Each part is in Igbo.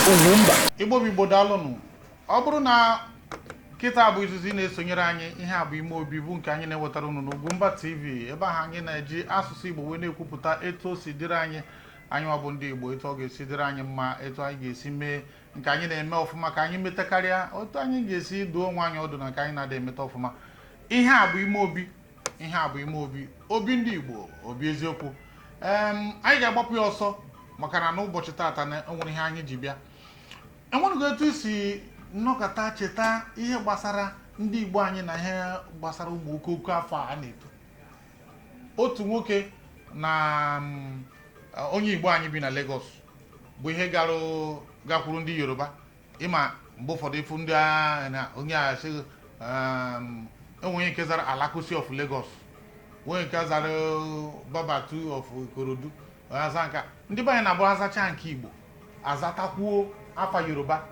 Ugwumba. Igbo bụ Igbo, daalụnụ. Ọ bụrụ na kịta bụ izizi ị na-esonyere anyị, ihe a bụ Ime Obi, bụ nke anyị na-ewetara unu n'Ugwumba TV, ebe ahụ anyị na-eji asụsụ Igbo wee na-ekwupụta etu o si dịrị anyị, anyị nwa bụ ndị Igbo, etu ọ ga-esi dịrị anyị mma, etu anyị ga-esi mee nke anyị na-eme ọfụma ka anyị metakarịa, otu anyị ga-esi duo onwe anyị ọdụ na nke anyị na-ada emeta ọfụma. Ihe a bụ Ime Obi, ihe a bụ Ime Obi, obi ndị Igbo, obi eziokwu. Anyị ga-agbapụ ya ọsọ maka na n'ụbọchị taata na enwere ihe anyị ji bịa. Enwereghị etu isi nnọkọta cheta ihe gbasara ndị Igbo anyị na ihe gbasara ụmụ okooko afọ a na-eto. Otu nwoke na onye Igbo anyị bi na Lagos bụ ihe gara gakwuru ndị Yoruba. Ịma mgbe ụfọdụ ịfụ ndị na onye a sị, enwe onye nke zara Alakusi of Lagos, onye nke zara Babatu of Ikorodu, aza nka. Ndị be anyị na-abụ azacha nke Igbo, azatakwuo afa Yoruba,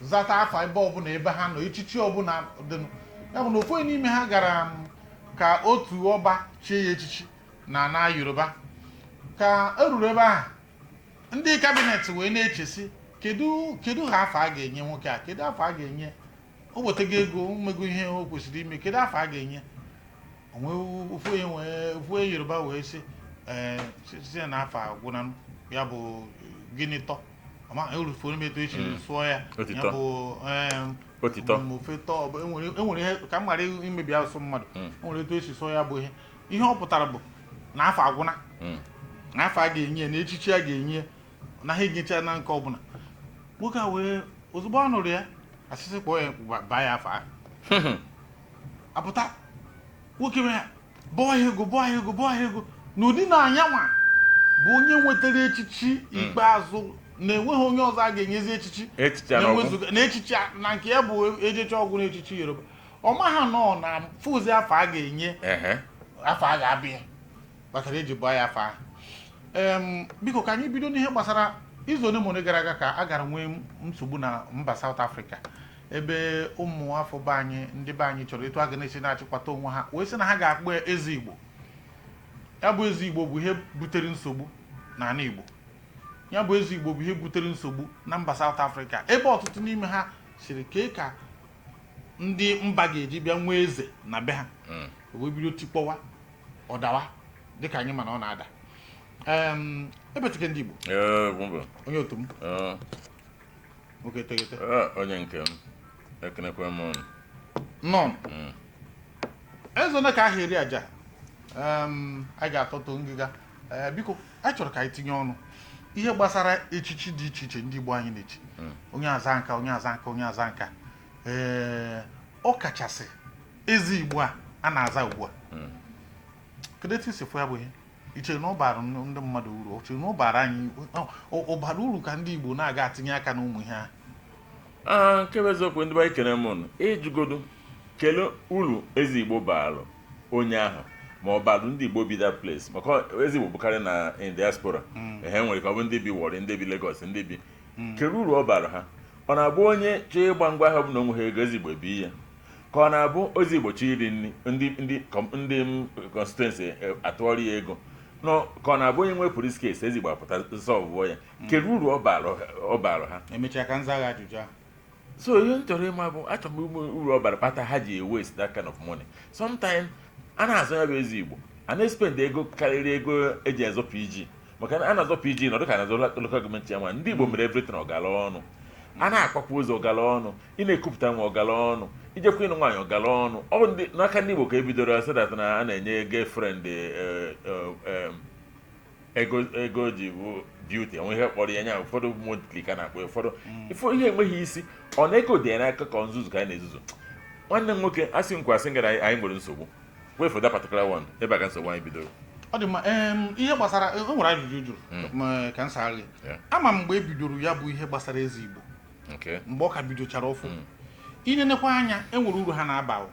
zata afa ebe ọbụla ebe ha nọ, echichi ọbụla dịnụ. Ya bụ na ofu onye n'ime ha gara ka otu ọba chie ya echichi na na Yoruba. Ka e ruru ebe ahụ, ndị cabinet wee na-echesi, kedu ha afọ a ga-enye nwoke a, kedu afọ a ga-enye o, wetago ego, mmego ihe o kwesịrị ime, kedu afọ a ga-enye onwe. Ofu onye wee, ofu onye Yoruba wee sị, ee, si na afọ agwụna ya bụ gịnị tọ ọma erufuo m etu esi sụọ ya. Otito. Ya bụ Otito. Ofe tọ bụ enwere ihe ka m ghara imebi asụsụ mmadụ. Enwere etu esi sụọ ya bụ ihe ọ pụtara bụ na afọ agwụna, na afọ a ga-enye ya, na echichi a ga-enye, na ha enyecha na nke ọbụla. Nwoke a wee, ozugbo ọ nụrụ ya, asịsị kpọọ ya, baa ya afọ ahụ. Apụta, nwoke wee bọọ ya ego, bọọ ya ego, bọọ ya ego, n'ụdị na anyanwa bụ onye nwetara echichi ikpeazụ, na-enweghị onye ọzọ a ga-enyezi echichi. Echichi a na ọgwụ. Na-enwezuga na echichi na nke ya bụ ejecha ọgwụ na echichi Yoruba. Ọ maha nọ na fụzi afọ a ga-enye, afọ a ga-abịa kpatara eji bụọ ya afọ ahụ. Biko, ka anyị bido n'ihe gbasara izu ole ma ole gara aga ka a gara nwee nsogbu na mba South Africa, ebe ụmụ afọ be anyị, ndị be anyị chọrọ etu a ga na-esi na-achịkwata onwe ha, wee sị na ha ga-akpọ ya Eze Igbo. Ya bụ Eze Igbo bụ ihe butere nsogbu n'ala Igbo. Ya bụ Eze Igbo bụ ihe butere nsogbu na mba South Africa, ebe ọtụtụ n'ime ha siri kee ka ndị mba ga-eji bịa nwee eze na be ha. Wee bido tikpọwa ọdawa dịka anyị ma na ọ na-ada. Ebetike ndị Igbo. Ee, Ugwumba. Onye otu m, nwoke eteghete. Ee, onye nke m, ekenekwe m unu. Nnọọ. Eze ole ka ahụ eri aja. Anyị ga-atọtụ ngịga. Ee, biko, anyị chọrọ ka anyị tinye ọnụ ihe gbasara echichi dị iche iche ndị Igbo anyị na-echi. Onye aza nka, onye aza nka, onye aza nka. Ee, ọ kachasị Eze Igbo a a na-aza ugbu a. Kedu etu isi fụ ya bụ ihe? I chere na ọ bara ndị mmadụ uru? O chere na ọ bara anyị, ọ bara uru ka ndị Igbo na-aga atinye aka n'ụmụ ihe ahụ? Ah, nke bụ eziokwu, ndị be anyị, kene m unu. Ịjụgodu kelee uru Eze Igbo baalụ onye ahụ, ma ọ balụ ndị Igbo bi that place, maka Eze Igbo bụkarị na in diaspora. Ehe, nwere ka ọ bụ ndị bi Warri, ndị bi Lagos, ndị bi kedu uru ọ bara ha? Ọ na-abụ onye chọọ ịgba ngwa ahịa, ọ bụ na o nweghị ego, Eze Igbo ebi ya, ka ọ na-abụ Eze Igbo chọọ iri nri, ndị constituency atụọrọ ya ego nọ, ka ọ na-abụ onye nwee police case, Eze Igbo apụta solve ya? Kedu uru ọ bara ha? Emechaa ka nza gha ajụjụ ahụ. So ihe m chọrọ ịma bụ, achọrọ m ịma uru ọ bara kpata ha ji waste that kind of money. Sometimes a na-azụ ya bụ Eze Igbo, a na-espend ego karịrị ego eji azụ PG, maka na a na-azọ PG nọdụ ka na-azọ local government chairman. Ndị Igbo mere everything ọgala ọnụ, a na-akpakwa ụzọ ọgala ọnụ, ị na-ekupụta nwa ọgala ọnụ, ijekwa ịnụ nwaanyị ọgala ọnụ. Ọ bụ ndị n'aka ndị Igbo ka e bidoro sị that na a na-enye girlfriend ego ji bụ beauty, enwe ihe kpọrọ ya nya, ụfọdụ monthly ka na-akpọ ya, ụfọdụ ife ihe enweghị isi. Ọ na ego dị ya n'aka ka ọ nzuzu ka anyị na-ezuzu. Nwanne m nwoke, asị nkwa, asị ngara, anyị nwere nsogbu. Wait for that particular one, ebe a ka nsogbu anyị bidoro. Ọ dị mma. Ihe gbasara, o nwere ajụjụ jụrụ ma ka m saa gị. Ama m mgbe e bidoro ya bụ ihe gbasara Eze Igbo, mgbe ọ ka bidochara ọfụ, inenekwa anya, enwere uru ha na-aba o.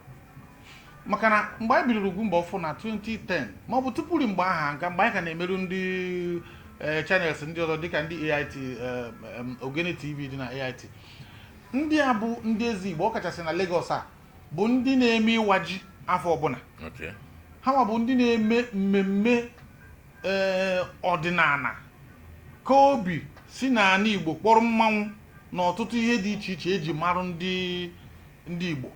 Maka na mgbe anyị bidoro Ugwumba ọfụ na 2010, ma ọ bụ tupuri mgbe aha nka, mgbe anyị ka na-emerụ ndị channels ndị ọzọ dịka ndị AIT, Ogene TV dị na AIT, ndị a bụ ndị Eze Igbo, ọkachasị na Lagos a, bụ ndị na-eme ịwa ji afọ ọbụla. Ha nwa bụ ndị na-eme mmemme ọdịnala ka obi si n'ala Igbo kpọrọ mmanwụ. Na ọtụtụ ihe dị iche iche eji marụ ndị Igbo,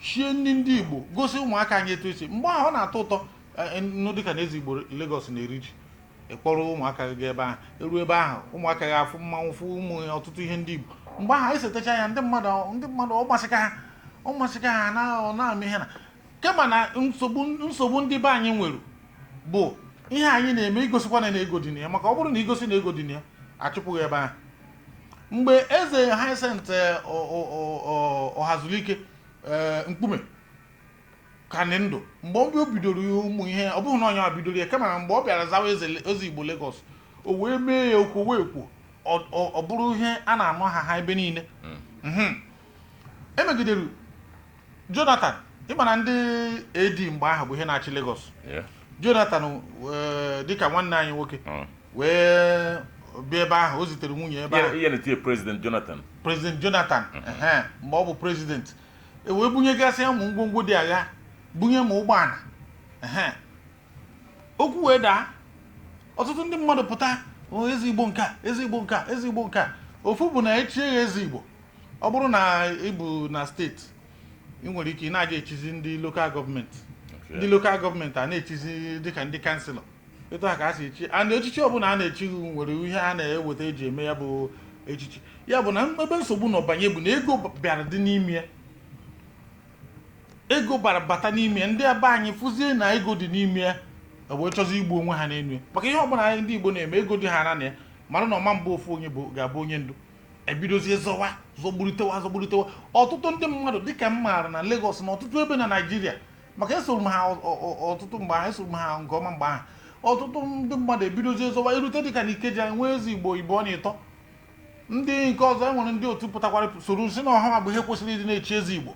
shie nri ndị Igbo, gosi ụmụaka anyị etu esi. Mgbe ahụ ọ na-atọ ụtọ. Nụ dịka na Eze Igbo Lagos na-eri ji, ịkpọrọ ụmụaka gị gaa ebe ahụ, eruo ebe ahụ, ụmụaka gị afụ mmanwụ, fụ ụmụ ọtụtụ ihe ndị Igbo. Mgbe ahụ esetacha ya, ndị mmadụ ọ masịka ha na ọ na-eme ihe na kama na nsogbu ndị be anyị nwere bụ ihe anyị na-eme igosikwa na ego dị na ya, maka ọ bụrụ na igosi na ego dị na ya, achụpụghị ebe ahụ. Mgbe Eze Hyacinth Ọhazulike Mkpume ka dị ndụ, mgbe ọ bidoro ụmụ ihe, ọ bụghị na onye bidoro ya, kama na mgbe ọ bịara zawa Eze Igbo Lagos, o wee mee ya okwu wee kwuo, ọ bụrụ ihe a na-anụ ha ebe niile. Emegidere Jonathan. Ịma na ndị AD mgbe ahụ bụ ihe na-achị Lagos. Jonathan, dịka nwanne anyị nwoke, wee bịa ebe ahụ, o zitere nwunye ebe ahụ. Ihe na-etinye President Jonathan. President Jonathan, ehe, mgbe ọ bụ president, e wee bunyegasị ụmụ ngwongwo dị agha, bunye ma ụgbọala, ehe. Okwu wee daa, ọtụtụ ndị mmadụ pụta, "O, Eze Igbo nke a, Eze Igbo nke a, Eze Igbo nke a." Ofu bụ na echie ya Eze Igbo, ọ bụrụ na ị bụ na steeti, ị nwere ike ị na-aga echizi ndị local government. Ndị local government a na-echizi dịka ndị councillor, etu a ka a si echi. And echichi ọbụla a na-echi nwere ihe a na-eweta eji eme ya bụ echichi. Ya bụ na ebe nsogbu nọ banye bụ na ego bịara dị n'ime ya, ego bara bata n'ime ya. Ndị ebe anyị fụzie na ego dị n'ime ya, wee chọzi igbu onwe ha n'elu ya, maka ihe ọbụla ndị Igbo na-eme, ego dị ha na ya. Mara na ọma mbụ ofu onye bụ ga-abụ onye ndu, ebidozie zọwa, zọgburitewa, zọgburitewa ọtụtụ ndị mmadụ, dịka m maara na Lagos na ọtụtụ ebe na Naịjirịa, maka esoro m ha ọtụtụ mgbe ahụ, esoro m ha nke ọma mgbe ahụ. Ọtụtụ ndị mmadụ ebidozie zọwa, erute dịka na Ikeja, nwee Eze Igbo Igbo na ịtọ. Ndị nke ọzọ, enwere ndị otu pụtakwara soro si na ọha bụ ihe kwesịrị ịdị na-echi Eze Igbo.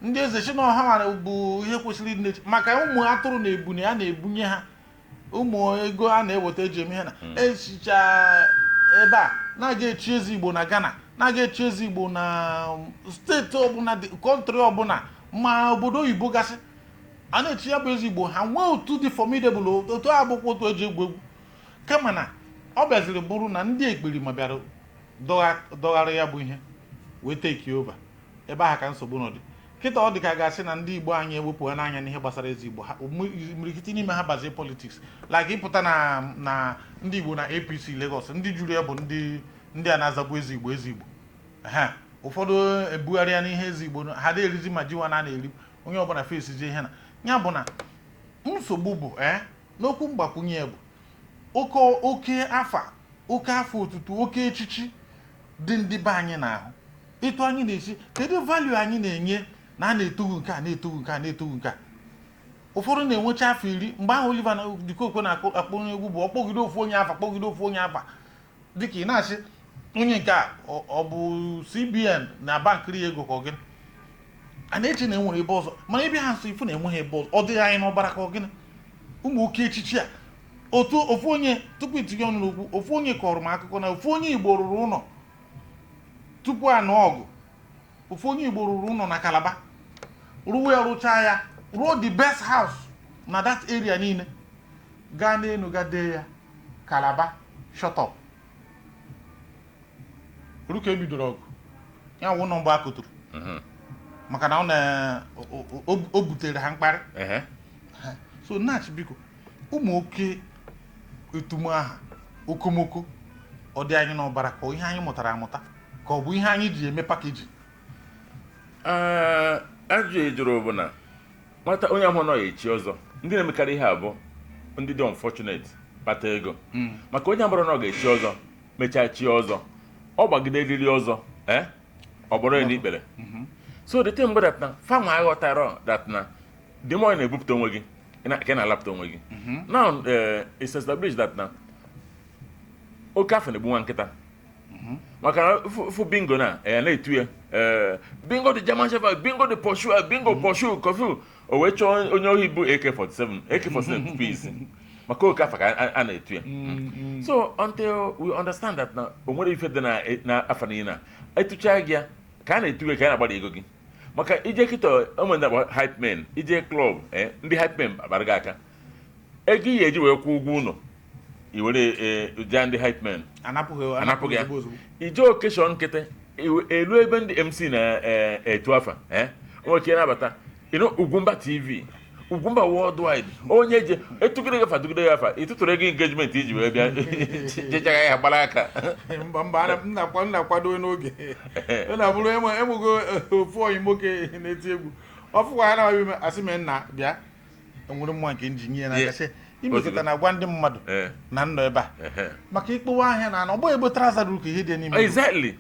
Ndị eze si na ọha bụ ihe kwesịrị ịdị na-echi, maka ụmụ atụrụ na ebune a na-ebunye ha, ụmụ ego a na-eweta eji eme ihe na echicha ebe a na-aga echi Eze Igbo na Ghana, na-aga echi Eze Igbo na steeti ọbụla dị, country ọbụla, ma obodo oyibo gasị, a na-echi ya bụ Eze Igbo. Ha nwee otu dị formidable, otu a bụkwa otu eji egwu egwu, kama na ọ bịaziri bụrụ na ndị ekperima bịara dọgharị ya bụ ihe wee take over. Ebe ahụ ka nsogbu nọ dị kịta. Ọ dị ka a ga-asị na ndị Igbo anyị ewepụ ha n'anya n'ihe gbasara Eze Igbo ha, imirikiti n'ime ha bazie politics, like ịpụta na ndị Igbo na APC Lagos, ndị juru ya bụ ndị a na-azagbu Eze Igbo, Eze Igbo ha. Ụfọdụ ebugharịa n'ihe Eze Igbo ha na-erizi, ma jiwa na na-eri onye ọbụla fesizie ihe na ya bụ na nsogbu bụ n'okwu mgbakwunye bụ oke afa, oke afọ otutu, oke echichi dị ndị be anyị n'ahụ. Etu anyị na-esi, kedu value anyị na-enye na a na-etughu nke a, na-etughu nke a, na-etughu nke a? Ụfọdụ na-enwecha afọ 10 mgbe ahụ Oliver na Dikokwe na-akpọ onye egwu bụ ọkpọgide ofu onye afa, kpọgide ofu onye afa, dịka ị na-asị onye nke a ọ bụ CBN na bankịrị ya ego ka ọ gịnị. A na-eche na enwere ebe ọzọ, mana ebe ha nso ifu na enweghị ebe ọzọ. Ọ dịghị anyị n'ọbara ka ọ gịnị? Ụmụ oke echichi a, otu ofu onye, tupu itinye ọnụ n'okwu, ofu onye kọrọ m akụkọ na ofu onye Igbo rụrụ ụlọ tupu a nụọ ọgụ. Ofu onye Igbo rụrụ ụlọ na Calabar, rụwa ya, rụchaa ya, rụọ the best house na that area niile, gaa n'elu ga dee ya, "Calabar, shut up." Ru ka ebidoro ọgụ ya wụ ụlọ mbụ a kụturu, maka na ọ na o butere ha mkparị. So nach, biko, ụmụ oke etumaha okomoko, ọ dị anyị n'ọbara ka ihe anyị mụtara amụta, ka ọ bụ ihe anyị ji eme package? Ee, ajụjụ ị jụrụ bụ na nwata onye ahụ nọ ya echi ọzọ. Ndị na-emekarị ihe abụọ, ndị dị unfortunate kpata ego, maka onye agbara na ọ ga-echi ọzọ, mechaa chi ọzọ, ọ gbagide eriri ọzọ, ee, ọ gbọrọ ya n'ikpere. So the thing bụ that na fanwa aghọtara that na the more ị na-ebupụta onwe gị, ka ị na-alapụta onwe gị. Now, it's established that na oke afọ na-egbu nwa nkịta, maka na fụ Bingo na ya na-etu ya, Bingo the German Shepherd, Bingo the pursuer, Bingo pursue kofu, o wee chọọ onye ohi bụ AK-47, AK-47 pupu isi, maka oke afọ ka a na-etu ya. So until we understand that na o nwere ife dị na afa niile a etucha gị ya ka a na-etu gị, ka a na-agbara ego gị, maka ije kịta ụmụ ndị akpọ hype men, ije club, ndị hype men akpara gị aka, ego ị ga-eji wee kwụọ ụgwọ ụlọ. I were jaa ndị hype men. Anapụghị. Anapụghị ya. Ozugbo ozugbo. Ije occasion nkịtị, elu ebe ndị MC na-etu afa, nwoke nabata ino Ugwumba TV, Ugwumba Worldwide, onye je etugide gị afa, tugide gị afa, ịtụtụrụ ego engagement iji wee bịa jechaga ya gbara aka. Mba, mba, m na-akwado n'oge. Ọ na-abụrụ enwego ofu oyi nwoke na-eti egwu ọfụkwa ha na-abịa ime, asị m nna bịa, enwere mmụọ nke injinia na-aga sị imekọta na agwa ndị mmadụ na nnọ ebe a maka ikpowe ahịa na ana ọ bụghị ebe trouser ruru ka ihe dị n'ime.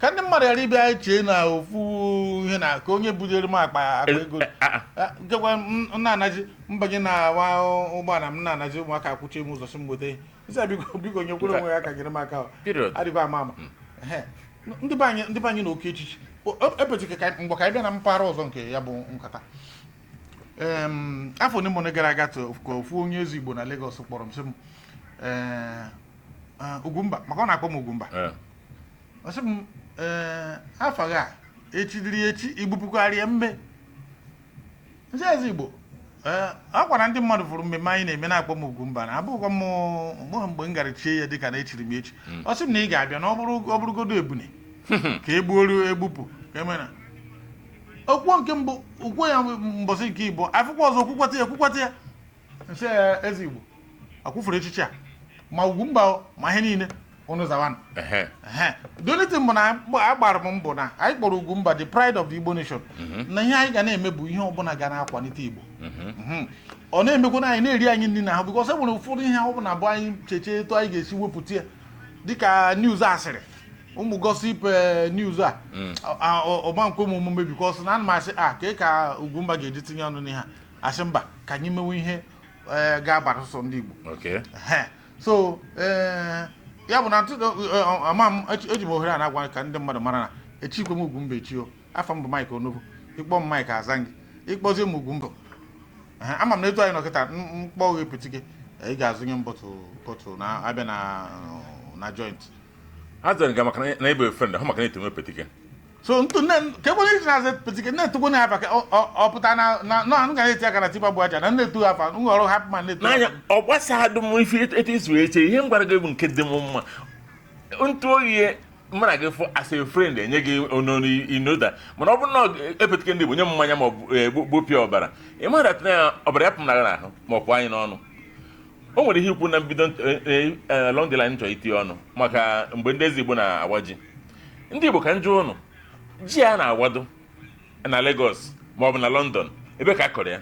Ka ndị mmadụ ghara ịbịa chee na ofu ihe na ka onye bunyere m akpa ego. Ah. Nkekwa m na-anaji mbanye na nwa ụgbọala m na-anaji, ụmụaka akwụchi m ụzọ sị m weta nsị a, biko, biko, nyekwere onwe ya aka, nyere m aka. Period. Adịghị ama ama. Ehe. Ndị be anyị na oke echichi epetike ka mgbe ka anyị bịa na mpaghara ọzọ nke ya bụ nkata. Afọ ole ma ole gara aga ka ofu onye eze Igbo na Lagos kpọrọ m sị m, ee, Ugwumba, maka ọ na-akpọ m Ugwumba. Ọ sị m, ee, afọ gị a echidiri echi igbupụkarịa mme ndị eze Igbo. Ee, ọ gwara ndị mmadụ fụrụ mmemme anyị na-eme na-akpọ m Ugwumba na abụghịkwa m mgbe mgbe m gara chie ya dịka na echiri m echi. Ọ sị m na ị ga-abịa na ọ bụrụgodo ebune ka e gbuoru egbupụ ka emena okwu nke mbụ okwu ya mbọsị nke Igbo afụkwa ọzọ okwukwata ya okwukwata ya nsị ya eze Igbo akwụfuru echichi a ma Ugwumba o, ma ihe niile ụnụ zawanụ. Ehe. The only thing bụ na agbara m mbọ na anyị kpọrọ Ugwumba the pride of the Igbo nation, na ihe anyị ga na-eme bụ ihe ọbụla ga na-akwalite Igbo. Ọ na-emekwa na anyị na-eri anyị nri na ahụ, because e nwere ụfọdụ ihe ọbụla bụ anyị cheche etu anyị ga-esi wepụta ya dịka news asịrị, ụmụ gossip, news a ọma nkwe m omume, because na ana m asị a ka Ugwumba ga-eji tinye ọnụ n'ihe a, asị mba, ka anyị mewe ihe ga-abara sọsọ ndị Igbo. Ehe. So ya bụ na ama m eji m ohere a na-agwa ka ndị mmadụ mara na echikwe m Ugwumba echi o. Afọ m bụ Mike Onovo. Ịkpọ m Mike, aza gị. Ịkpọzie m Ugwumba. Ehe, ama m na etu anyị nọ kịta, mkpọ gị petike, ị ga-azụnye m bottle na abịa na joint. Ha zara nga maka na ebe friend ha, maka na eto petike. So ntụ nne ka ekwere iji na-aza petike na-etukwu na afa ka ọ pụta na m ga na-eti aka na tipa bụ aja na na-etu afa nghọrọ hapụ ma na-etu. N'anya ọ gbasadụ m ife etu isi wee chee ihe m gwara gị bụ nke dị m mma. Ntụ oyi mụ na gị fụ as a friend enye gị ononu inoda, mana ọ bụrụ na epetike ndị Igbo nye m mmanya ma ọ bụ gbopịa ọbara, ị mara na ya ọbara ya pụ m n'agha n'ahụ ma ọ pụọ anyị n'ọnụ. O nwere ihe ikwu na mbido along the line chọrọ itinye ọnụ maka mgbe ndị eze Igbo na-awa ji. Ndị Igbo, ka njụ ụnụ, ji a na-awado na Lagos ma ọ bụ na London, ebe ka a kọrọ ya?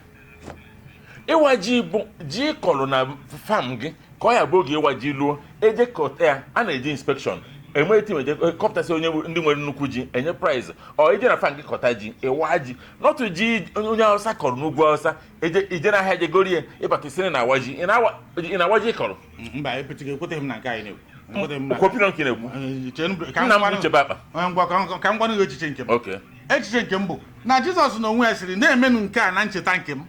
Ịwa ji bụ ji kọrọ na farm gị ka ọ ya bụ oge ịwa ji luo, eje kọta ya, a na-eji inspection enwe team eje kọpụtasị onye ndị nwere nnukwu ji, enye prize. Ọ ije na farm gị kọta ji, ịwa ji n'otu ji onye Hausa kọrọ n'ugwu Hausa, eje ije n'ahịa je gorie ịbata isiri na awa ji. Ị na-awa ji kọrọ? Mba, epetike, ekweteghị m na nke anyị na-ekwu. Ekweteghị m na Kwopịrọ nke na-ekwu. Chee ka m Nna m gwanụ- bụ Uchebe akpa. Ngwa, ka m gwanụ gị echiche nke m. Echiche nke m bụ na Jizọs na onwe ya sịrị na-emenụ nke a na ncheta nke m.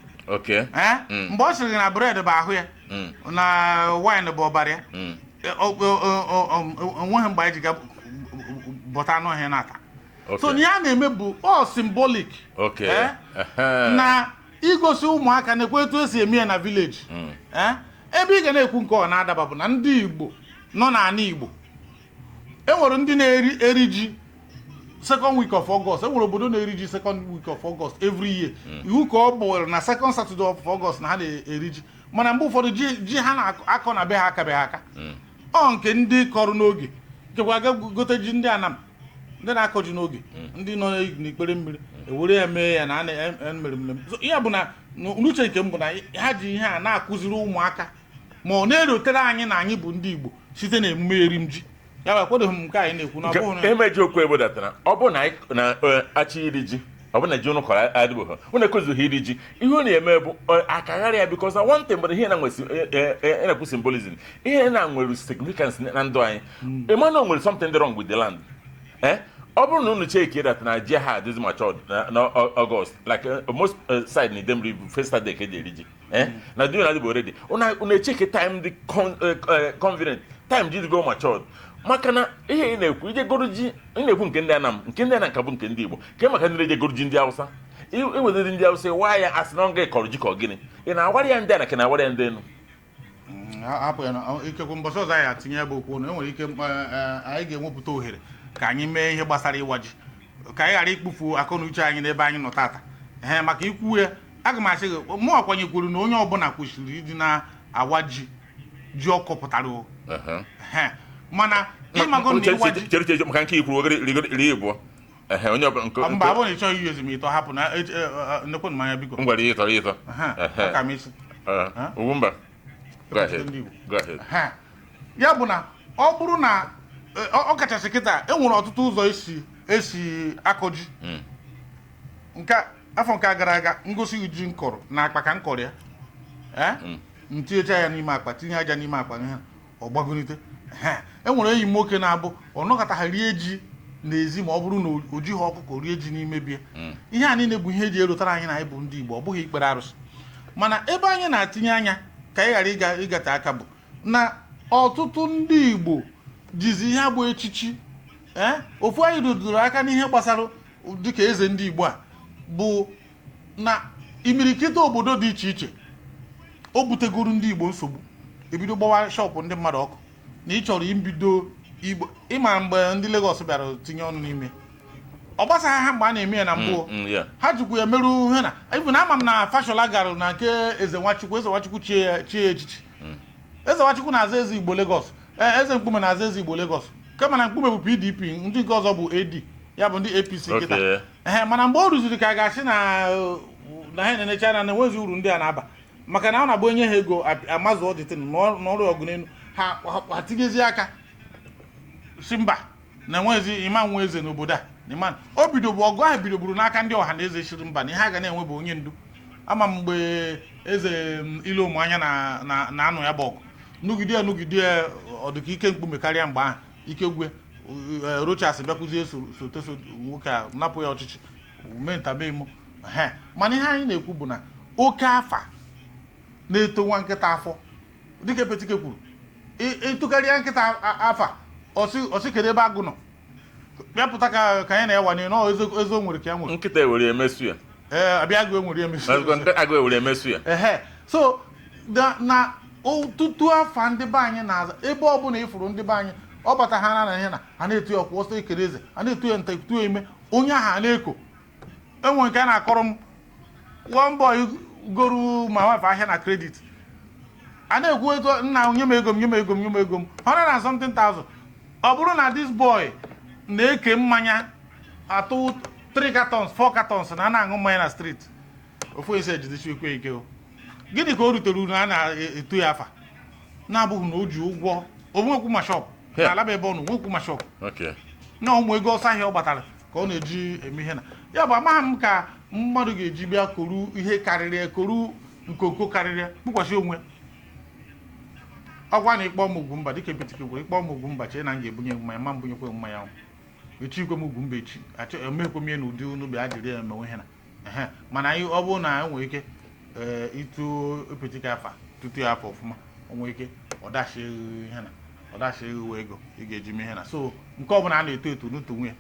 Eh? Mgbe ọ sịrị na bread bụ ahụ ya na wine bụ ọbara ya, onweghị mgbe anyị ji ga bọta anụ ọhịa na-ata. So ihe a na-eme bụ ọ symbolic. Eh? Na igosi ụmụaka na-ekwe etu esi eme ya na village. Eh? Ebe ị ga na-ekwu nke ọ na-adaba bụ na ndị Igbo nọ n'ala Igbo, e nwere ndị na-eri eri ji second week of August. E nwere obodo na-eri ji second week of August every year. Iwu ka ọ bụ na second Saturday of August na ha na-eri ji, mana mgbe ụfọdụ ji ha na-akọ na be ha akabeghị aka. Ọ nke ndị kọrọ n'oge nkekwa aga gote ji ndị Anam, ndị na-akọ ji n'oge, ndị nọ n'ikpere mmiri, ewere ya mee ya na a na-emere mmemme. So, ya bụ na n'uche nke m bụ na ha ji ihe a na-akụziri ụmụaka ma ọ na-erotere anyị na anyị bụ ndị Igbo site na emume erim ji. Ya bụ ekwedoghị m nke anyị na-ekwu na ọ bụghị na Emeji okwu egbodatara, ọ bụ na anyị na achọ iri ji, ọ bụ na ji ụnụ kọrọ adịbụghị, unu ekozughị iri ji, ihe unu na-eme bụ akagharị ya, because na one thing bụ na ihe na nwere na-ekwu symbolism, ihe na nwere significance na ndụ anyị. Ịma na o nwere something dị wrong with the land. Ọ bụrụ na unu check that na ji ha adịzi matured na August, like most side na Idemili bụ first Saturday ka eji eri ji, na di na adịbụ already, unu echeke time dị convenient time ji go matured, maka na ihe ị na-ekwu ije goro ji, ị na-ekwu nke ndị Anam, nke ndị Anam ka bụ nke ndị Igbo ke maka ndị na-eje goro ji ndị Hausa. Iwetara ndị Hausa waa ya, asị na ọ ga kọrọ ji ka ọ gịnị? Ị na-awara ya ndị Ana ka ị na-awara ya ndị enu? Hapụ ya na ikekwe mbọsị ọzọ anyị atinye ya bụ okwu na enwere ike anyị ga-enwepụta ohere ka anyị mee ihe gbasara ịwa ji, ka anyị ghara ikpufu akọ na uche anyị n'ebe anyị nọ tata. Ee, maka ikwu ya, aga m asị gị, mụ akwanyekwuru na onye ọbụla kwesịrị ịdị na-awa ji, ji ọ kọpụtara o. Ehe. Mana ịmago na ịwa ji Chere, chere, maka nke ikwuru ogere iri ịbụọ. Ehe, onye ọbụla nke Mba, abụ na ị chọghị iyi ezumike, hapụ na nekwenụ m anya, biko. M gwara ihe ịtọrọ ịtọ. Ehe, Ehe. aka m isi. Ugwumba, go ahead. Ndị Igbo. Go ahead. Ha. Ya bụ na ọ bụrụ na ọ kachasị kịta, e nwere ọtụtụ ụzọ esi akọ ji. Nke afọ nke a gara aga, ngosi ji m kọrọ na akpa ka m kọrọ ya, ee, m tinyecha ya n'ime akpa, tinye aja n'ime akpa, ihe ọ gbagonite. Ha. E nwere enyi m nwoke na-abụ ọ nọkọta ha rie ji n'ezi, ma ọ bụrụ na o jighị ọkụkọ rie ji n'ime bie. Ihe a niile bụ ihe eji erotara anyị na anyị bụ ndị Igbo, ọ bụghị ikpere arụsị. Mana ebe anyị na-atinye anya ka anyị ghara ịga ịgate aka bụ na ọtụtụ ndị Igbo jizi ihe bụ echichi. Ee, ofu anyị rụdoro aka n'ihe gbasara dịka eze ndị Igbo a bụ na imirikiti obodo dị iche iche, o butegoro ndị Igbo nsogbu, ebido gbawa shop ndị mmadụ ọkụ na ị chọrọ ibido Igbo. Ịma mgbe ndị Lagos bịara tinye ọnụ n'ime, ọ gbasaghị ha mgbe a na-eme ya na mbụ. Ha jikwa ya merụ ihe na even ama m na Fashola gara na nke Eze Nwachukwu. Eze Nwachukwu chie ya echichi. Eze Nwachukwu na-aza eze Igbo Lagos. Ee, Eze Mkpume na-aza eze Igbo Lagos, kama na Mkpume bụ PDP, ndị nke ọzọ bụ AD, ya bụ ndị APC kịta. Ehe, mana mgbe o ruziri ka a ga-asị na ha na-enecha anya na enwezi uru ndị a na-aba, maka na ọ na-abụ onye ha ego amazụ ọdịtin n'ọrụ ọgụ n'elu ha, ha tinyezie aka si mba, na enwezi ịma nwa eze n'obodo a na ịma. O bido bụ ọgụ ahụ bidogburu n'aka ndị ọha na eze chiri mba na ihe a ga na-enwe bụ onye ndu. Ama m mgbe eze Ilomuanya na na-anụ ya bụ ọgụ, nugide ya, nugide ya, ọ dịka ike mkpume karịa mgbe ahụ ike gwe. Rochas bịakwuzie sote so nwoke a napụ ya ọchịchị mee ntabemo. Mana ihe anyị na-ekwu bụ na oke afa na-eto nwa nkịta afọ, dịka Epetike kwuru, ịtụkarịa nkịta afa, ọsị kedu ebe agụ nọ bịa pụta ka anyị na-ewa nọ eze eze o nwere ka ya nwere. Nkịta ewere emesu ya. Ee, abịa agụ enwere emesu. Mazikwa nke agụ ewere emesu ya. Ehe, so na ọtụtụ afa ndị be anyị na-aza, ebe ọbụla ịfụrụ ndị be anyị, ọ bata ha na ihe na a na-etu ya ọkwụ ọsọ ekere eze, a na-etu ya nta, etu ya ime onye ahụ a na-eko enwe. Nke a na-akọrọ m, one boy goru ma wife ahịa na credit, a na-ekwu etu nna, nye m ego m, nye m ego m, nye m ego m, hundred and something thousand. Ọ bụrụ na this boy na-eke mmanya atụ 3 cartons, 4 cartons, na a na-aṅụ mmanya na street, ofu esi ejidesi ekwe ike o. Gịnị ka o rutere uru a na-etu ya afa na-abụghị na o ji ụgwọ onwekwu ma shop na alaba ebe ọ nọ nwekwu ma shop na ụmụ ego ọsọ ahịa ọ gbatara ka ọ na-eji eme ihe na ya bụ. Amaghị m ka mmadụ ga-eji bịa koru ihe karịrị ekoru nkonko karịrị kpukwasị onwe. Ọgwa na ịkpọ m Ugwumba, dịka Epetike gwara, ịkpọ m Ugwumba, chee na m ga-ebunye mmanya, ma mbunyekwe mmanya ahụ echi ikwe m Ugwumba echi achọ emekwe m ihe n'ụdị unu bịa jiri ya emewe ihe na ehe. Mana anyị, ọ bụrụ na enwere ike, ee, ịtụ Epetike afa tutu ya afa ọfụma, o nwere ike ọ dachi ihe na ọ dachi ewu ego ị ga-eji mee ihe na so nke ọbụla a na-eto eto n'otu nwunye.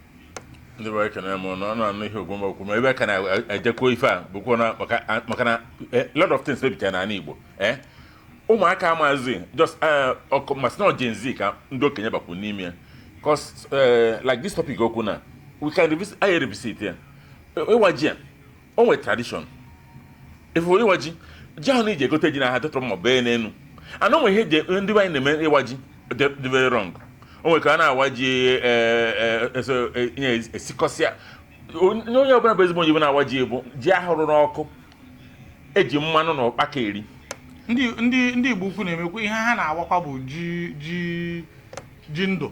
Ndị bụ ekene m na ọnụ anụ ihe Ugwumba okwu, ma ebe ka na-ejekwa ife a bụkwa na maka na lot of things mebichara n'ala Igbo. Ụmụaka amazi just ọkụ masị na Gen Z ka ndị okenye bakwu n'ime ya, cause like this topic okwu na we can revisit, anyị revisit ya. Ịwa ji a, o nwere tradition ifu ịwa ji, ji ahụ na iji egote ji na ha tụtụrụ ma bee n'elu ana o nwere ihe ndị be anyị na-eme ịwa ji dị very wrong. O nwere ka a na-awa ji nye esikọsịa. Onye ọbụla bụ ezigbo onye bụ na-awa ji bụ ji ahụrụ n'ọkụ eji mmanụ na ụkpaka eri. Ndị Igbo ukwu na-emekwa ihe ha na-awakwa bụ ji ndụ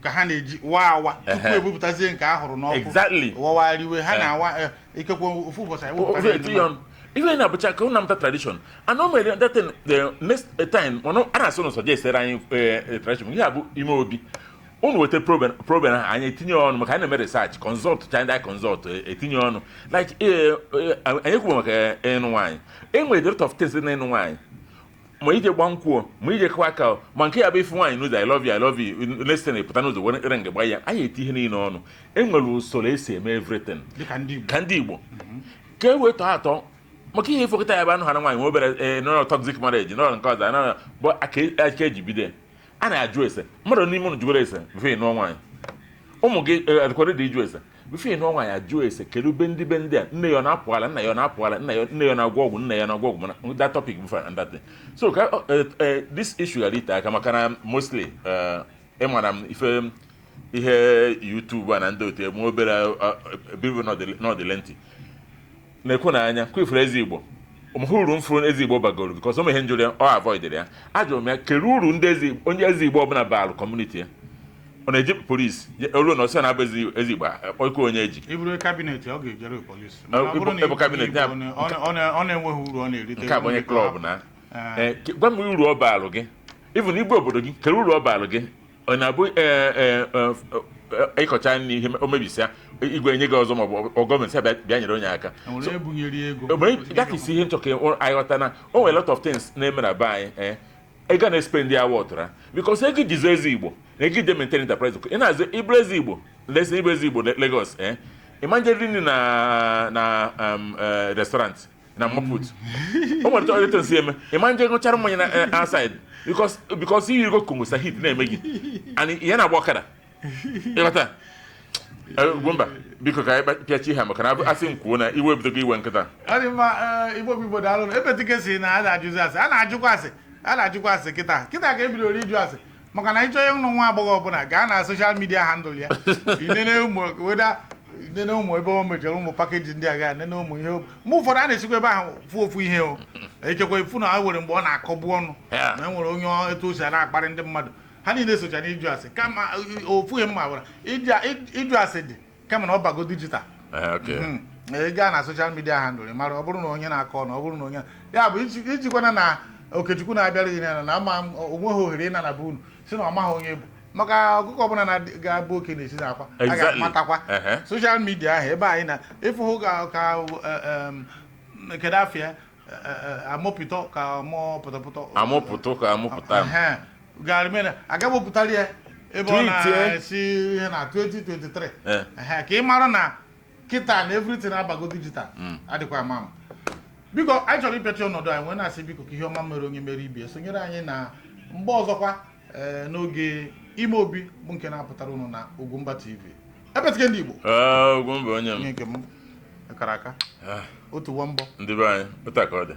ka ha na-eji waa awa tupu ebupụtazie nke a hụrụ n'ọkụ. Wawariwe ha na-awa ikekwe ofu ụbọchị anyị wepụtara ya Ofe ndị ọnụ ife na-abụcha ka ụnụ amụta tradition and o mere that thing the next time mana a na-asị ụnụ suggest anyị tradition, ihe a bụ ime obi unu weta problem ahụ, anyị etinye ọnụ maka anyị na-eme research, consult cha ndị anyị consult, etinye ọnụ like anyị kwuo maka ịnụ nwaanyị. E nwere a lot of things dị n'ịnụ nwaanyị, ma ije gba nkwụ, ma ije kụwa aka, ma nke ya bụ ifu nwaanyị n'ụzọ, "I love you, I love you," next thing pụta n'ụzọ were ring gba ya. Anyị eti ihe niile ọnụ. E nwere usoro esi eme everything dịka ndị Igbo. Ka ndị Igbo ka e wee tọọ atọ. Maka ihe ifokọta ya bụ anụ ha na nwaanyị nwe obere nọrọ toxic marriage, nọrọ nke ọzọ, nọrọ bụ aka aka eji bido ya. A na-ajụ ese mmadụ n'ime ụnụ jụgoro ese before ị nụọ nwaanyị. Ụmụ gị adịkwara dị ịjụ ese before ị nụọ nwaanyị. Ajụ ese kedu be ndị be ndị a, nne ya ọ na-apụ ala, nna ya ọ na-apụ ala, nna ya, nne ya ọ na-agwọ ọgwụ, nna ya na-agwọ ọgwụ. Mana that topic before and that thing. So ka this issue ghara ite aka, maka na mostly ịmara m ife ihe YouTube a na ndị otu eme obere bibu n'ọdịlentị na-ekwu na anya kwefuru eze Igbo hụ uru mfuru eze Igbo bagoro, because ụmụ ihe njụrụ ya, ọ avoided ya. Ajụrụ m ya, kedu uru ndị eze, onye eze Igbo ọbụla baalụ community ya? Ọ na-eji polisi ruo na ọsọ na-abụ eze Igbo akpọkọ onye eji. Iburu cabinet, ọ ga-ejere polisi. Ịbụ cabinet ya- Ọ na-enweghị uru ọ na-erite. Nke a bụ onye club na gwa m uru ọ baalụ gị, even igwe obodo gị, kedu uru ọ baalụ gị? Ọ na-abụ ịkọcha nri, ihe o mebisia, igwe enye gị ọzọ, maọbụ ọ gọọmenti bịa nyere onye aka. Enwere ebunyere ego. Mgbe that is ihe nchọ ka anyị ghọta na o nwere lot of things na-eme na be anyị, ego na-espend ya wọtụra, because ego jizo eze Igbo na ego ije maintain enterprise. Ị na-azụ iburu eze Igbo lesi, iburu eze Igbo Lagos, ịma nje nri na restaurant na Maput. O nwere etu nsi eme, ịma nje ṅụchara mmanya na outside, because iyirigo kongosa, heat na-eme gị and ihe na-agba ọkada. Ịghọta? Ugwumba, biko, ka anyị pịachi ha, maka na asị m kwuo na iwe ebidogo iwe nkịta. Ọ dị mma. Igbo bụ Igbo, daalụ. Ebetike si na a na-ajụzi asị, a na-ajụkwa asị, a na-ajụkwa asị kịta kịta ka ebidoro ịjụ asị, maka na ịchọ ịnụ nwa agbọghọ ọbụla, gaa na social media handle ya, inene ụmụ weda, nene ụmụ ebe o mechara, ụmụ package ndị a, ga nene ụmụ ihe. Mgbe ụfọdụ a na-esikwa ebe ahụ fụ ofu ihe o echekwa ifu na e nwere mgbe ọ na-akọgbu ọnụ na e nwere onye etu o si na-akparị ndị mmadụ. Ha niile socha na ịjụ asị, kama ofu ihe mma gwara ịjụ asị dị kama na ọ bago digital. Ị gaa na social media handle, mara ọ bụrụ na onye na-akọ ọnụ, ọ bụrụ na onye ya bụ ijikwana na Okechukwu na-abịara gị na ama onweghị ohere ịna na be unu si na ọ maghị onye bụ, maka ọkụkọ ọbụla na ga-abụ oke na-esi n'akwa a ga-amatakwa. Social media ahụ ebe anyị na ịfụhụ ka kedu afịa amụpụtọ ka mụọ pụtọpụtọ. Amụpụtụ ka amụpụta. Gara agabopụtara ya ebe ọ na-esi ihe na 2023, ka ị mara na kịta na everything abago digital, adịkwa ama ama. Biko, anyị chọrọ ịpịachi ọnọdụ anyị wee na-asị, biko, ka ihe ọma mere onye mere ibie sonyere anyị na mgbe ọzọkwa n'oge Ime Obi, bụ nke na-apụtara unu na Ugwumba TV. Epetike ndị Igbo. Ugwumba onye m. Onye nke m, akara aka otu wọmbọ. Ndị be anyị, otu a ka ọ dị.